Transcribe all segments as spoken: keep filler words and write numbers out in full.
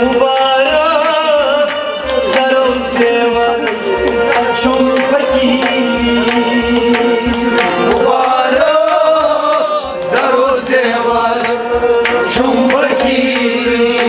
مبارک زرو زیور چھُم فقیٖری۔ مبارک زرو زیور چھُم فقیٖری۔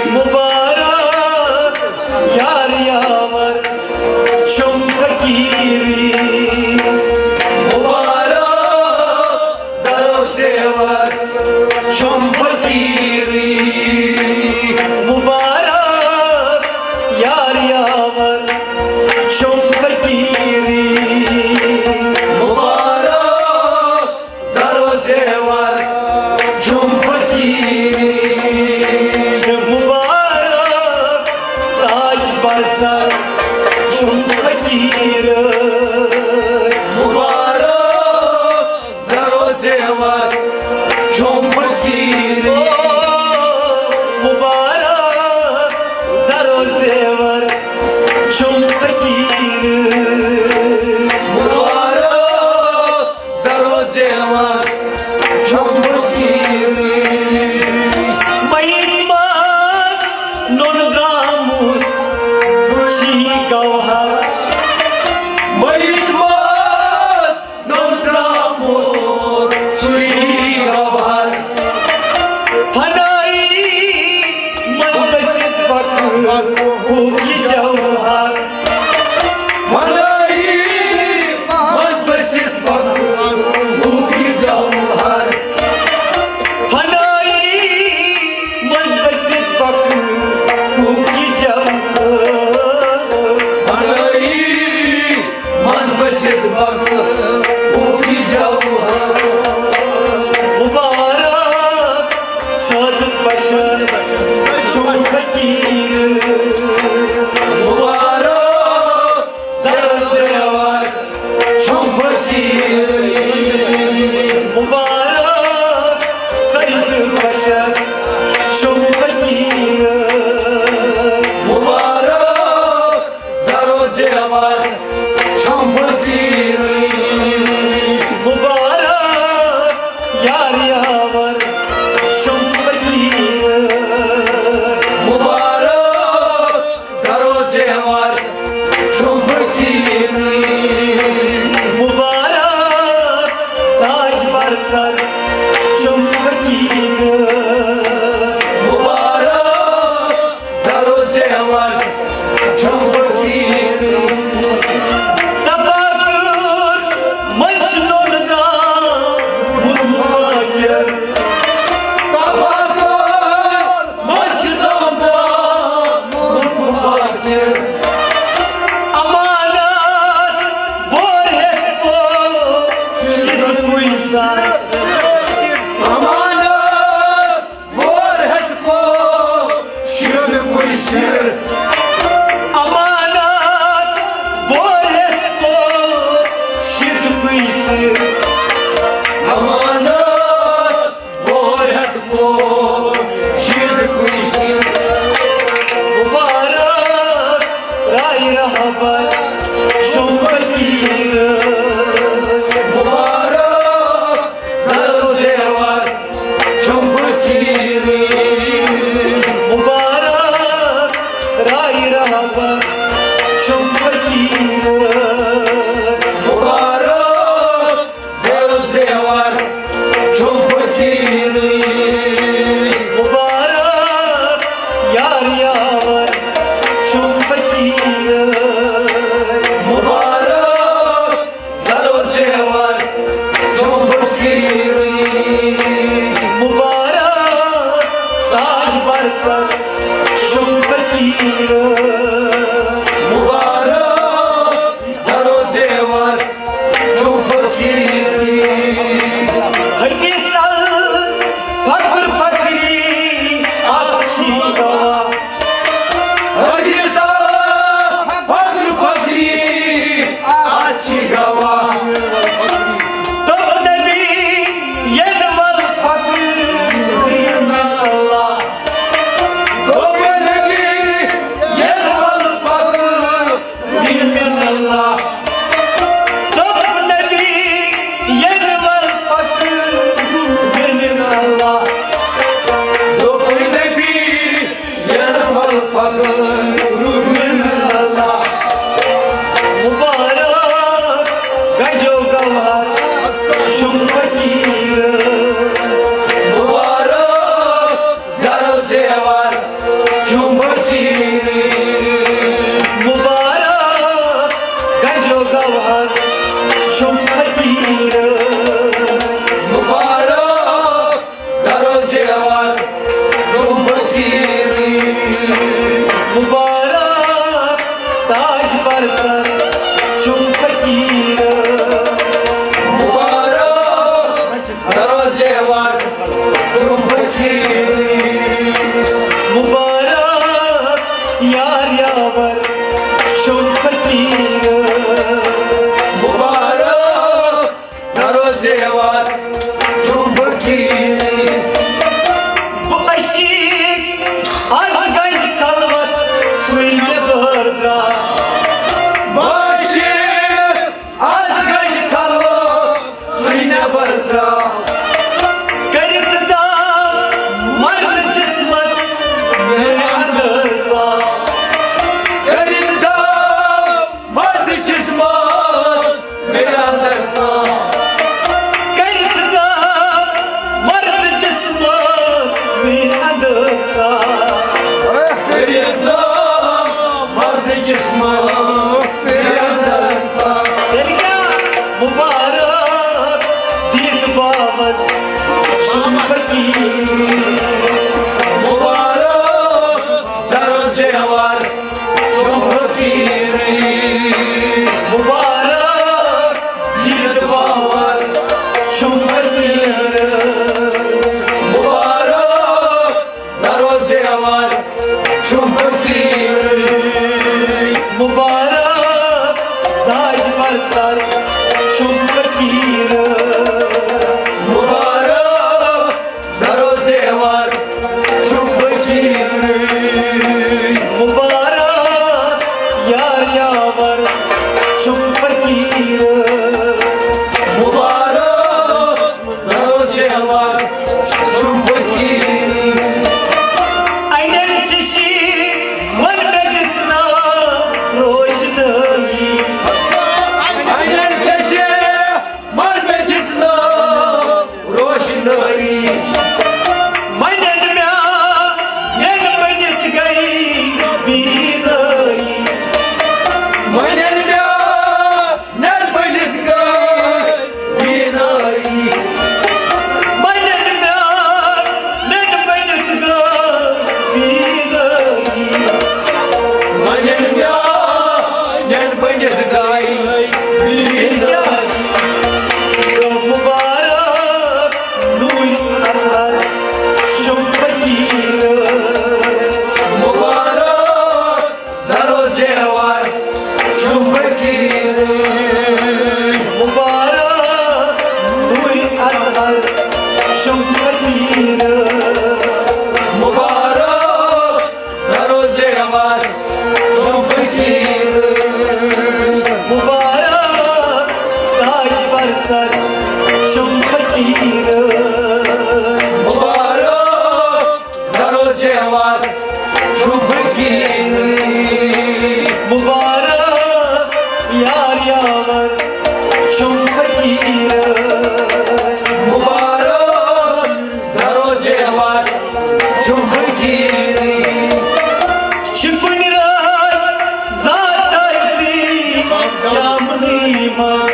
مبارک یار یاور چھُم فقیٖری۔ مبارک زرو زیور چھُم فقیٖری۔ مبارک یار یاور چھُم فقیٖری۔ مبارک زرو زیور چھُم فقیٖری۔ مبارک تاج بر سر چھُم فقیٖر۔ مبارک زرو زیور چھُم فقیٖر۔ مبارک زرو زیور چھُم فقیٖر۔ مبارک زرو زیور چھُم فقیٖر۔ مٔیِتھ ماز نوٚن درٛامُت چھی گوہر۔ مٔیِتھ ماز نوٚن درٛامُت چھی گوہر۔ فنائی منٛز بٔسِتھ پکہٕ ہوٗ یہِ جوہر۔ فنائی منٛز بٔسِتھ پکہٕ ہوٗ یہِ جوہر۔ فنائی منٛز بٔسِتھ پکہٕ ہوٗ یہِ جوہر۔ فنائی منٛز بٔسِتھ پکہٕ ہوٗ یہِ جوہر۔ مبارک سادٕ بشر چھُم فقیٖر۔ مبارک زرو زیور چھُم فقیٖر۔ مبارک سید بشر چھُم فقیٖر۔ مبارک زرو زیور چھُم فقیٖر۔ مبارک یار یاور چھُم فقیٖر۔ مبارک زرو زیور چھُم فقیٖر۔ مبارک تاج بر سر چھُم فقیٖر۔ مبارک زرو زیور چھُم فقیٖر۔ تفاکر منٛز چھُ نوٚن درٛامُت مُفاکر۔ تفاکر منٛز چھُ نوٚن درٛامُت مُفاکر۔ امانت بور ہٮ۪تھ پوشِد کُنہِ سر۔ امانت بور ہٮ۪تھ پوشِد کُنہِ سر۔ امانت بور ہٮ۪تھ پوشِد کُنہِ سر۔ امانت بور ہٮ۪تھ پوشِد کُنہِ سر۔ مبارک رائے رہبر چھُم فقیٖر۔ مبارک زرو زیور چھُم فقیٖر۔ مبارک رائے رہبر چھُم فقیٖر۔ مبارک زرو زیور چھُم فقیٖر۔ مبارک یار یاور چھُم فقیٖر۔ مبارک زرو زیور چھُم فقیٖر۔ مبارک تاج بر سر چھُم فقیٖر۔ مبارک زرو زیور چھُم فقیٖر۔ حدیث بہٕ عشیٖق از گنج خلوت سُے نٮ۪بر درٛاو۔ بہٕ عشیٖق از گنج خلوت سُے نٮ۪بر درٛاو۔ کٔرِتھ داو مرد جسمس مےٚ اندر ژاو۔ کٔرِتھ داو مرد جسمس مےٚ اندر ژاو۔ کٔرِتھ داو مرد جسمس مےٚ اندر ژاو۔ کٔرِتھ داو مرد جسمس مےٚ اندر ژاو۔ تیٚلہِ کیٛاہ؟ مبارک دید باوس چھُم فقیٖر۔ مبارک زرو زیور چھُم فقیٖرٕے۔ مبارک دید باور چھُم فقیٖر۔ مبارک زرو زیور چھُم فقیٖرٕے۔ مبارک تاج بر سر چھُم فقیٖر۔ مبارک زرو زیور چھُم فقیٖرٕے۔ مبارک یار یاور چھُم فقیٖر۔ مبارک زرو زیور چھُم فقیٖرٕے۔ اَنٮ۪ن چشی وَن مےٚ دِژ نا روشنٲیی۔ اَنٮ۪ن چشی وَن مےٚ دِژ نا روشنٲیی۔ مَنٮ۪ن میٛانٮ۪ن بٔنِتھ گٔے بیٖنٲیی۔ مَنٮ۪ن میٛانٮ۪ن بٔنِتھ گٔے بیٖنٲیی۔ مَنٮ۪ن میٛانٮ۪ن بٔنِتھ گٔے بیٖنٲیی۔ مَنٮ۪ن میٛانٮ۪ن بٔنِتھ گٔے بیٖنٲیی۔ مبارک نوٗرِ اطہر چھُم فقیٖر۔ مبارک زرو زیور چھُم فقیٖر۔ مبارک نوٗرِ اطہر چھُم فقیٖر۔ مبارک زرو زیور چھُم فقیٖر۔ مبارک تاج بر سر چھُم فقیٖر۔ مبارک زرو زیور چھُم فقیٖر۔ مبارک یار یاور چھُم فقیٖر۔ مبارک زرو زیور چھُم فقیٖر۔ چھِ کُنہِ رٲژ ذات دھرتی شامنٕے منٛز۔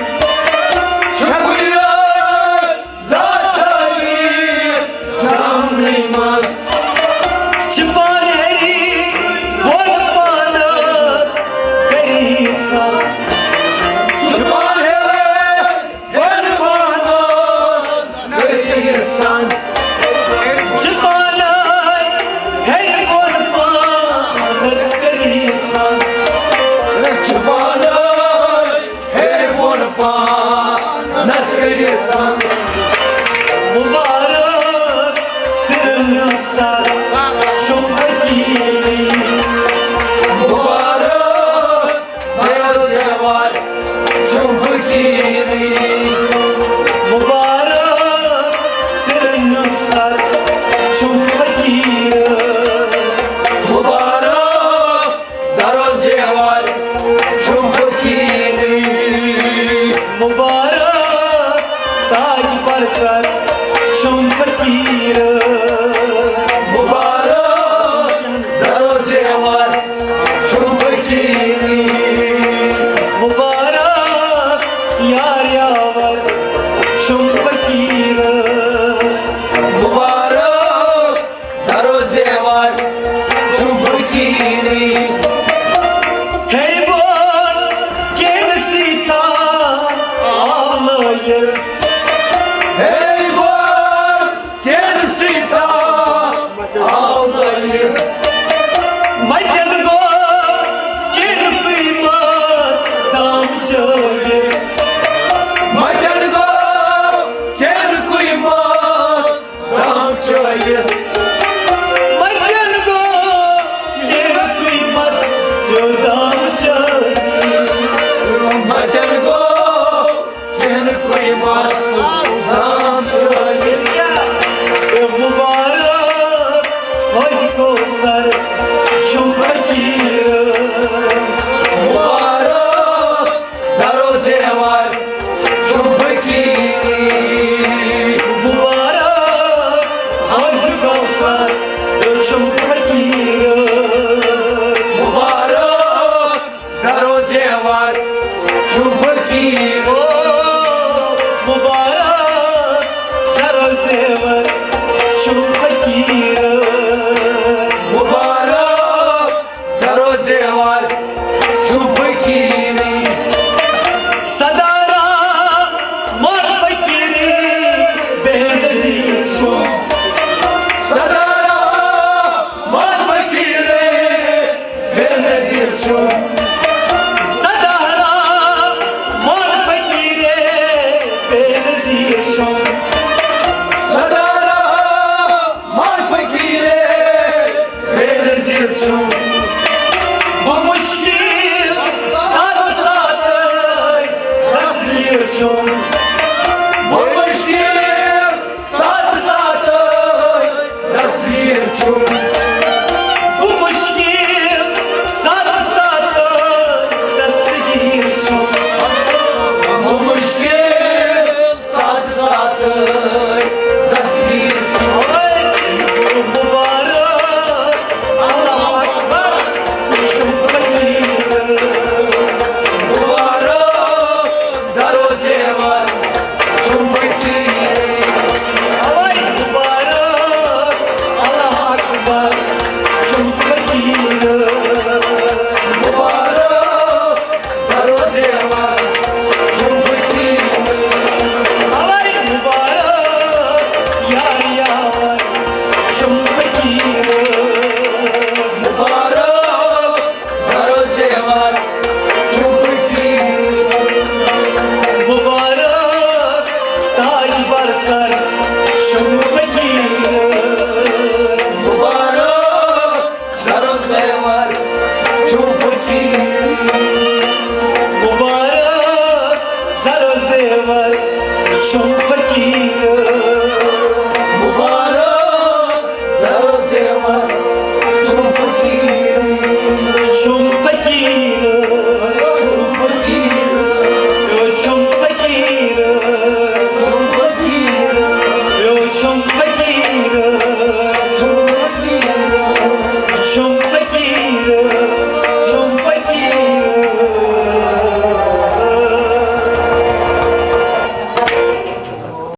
چھِ کُنہِ رٲژ ذات دھرتی شامنٕے منٛز۔ چھِ پانہٕ ہیٚری بۄن پانس کٔرِتھ سَس۔ چھِ پانہٕ ہیٚری بۄن پانس کٔرِتھ سَس۔ چھِ پانہٕ ہیٚری بۄن پانس کٔرِتھ سَس۔ چھِ پانہٕ ہیٚرِ بۄن پانس کٔرِتھ سَن۔ مبارک سِرن سر چھُم فقیٖر۔ مبارک زیور زیور چھُم فقیٖر۔ مبارک سِرن سر چھُم فقیٖر۔ مبارک زرو زیور چھُم فقیٖر۔ مبارک تاج بر سر چھُم فقیٖر۔ مبارک زرو زیور چھُم فقیٖر۔ مبارک یار یاور چھُم فقیٖر۔ مبارک زرو زیور چھُم فقیٖرٕے۔ ہیٚرِ بۄن کیٚنٛہہ نصیٖحتہ آو لٲیِتھ۔ ہیٚرِ بۄن کیٚنٛہہ نصیٖحتہ متٮ۪ن گوٚو کینٛہہ قۭمس یوٚتام چٲری۔ متٮ۪ن گوٚو کینٛہہ قۭمس یوٚتام چٲری۔ مبارک حوض کوثر چھُم فقیٖر۔ مبارک زر و زیور چھُم فقیٖر۔ مبارک حوض کوثر چھُم فقیٖر۔ مبارک زر و زیور چھُم فقیٖر۔ او مبارک زر و زیور چھُم فقیٖر۔ مبارک زر و زیور چھُم فقیٖر۔ سدارا مور فقیٖر بے نظیر چھُم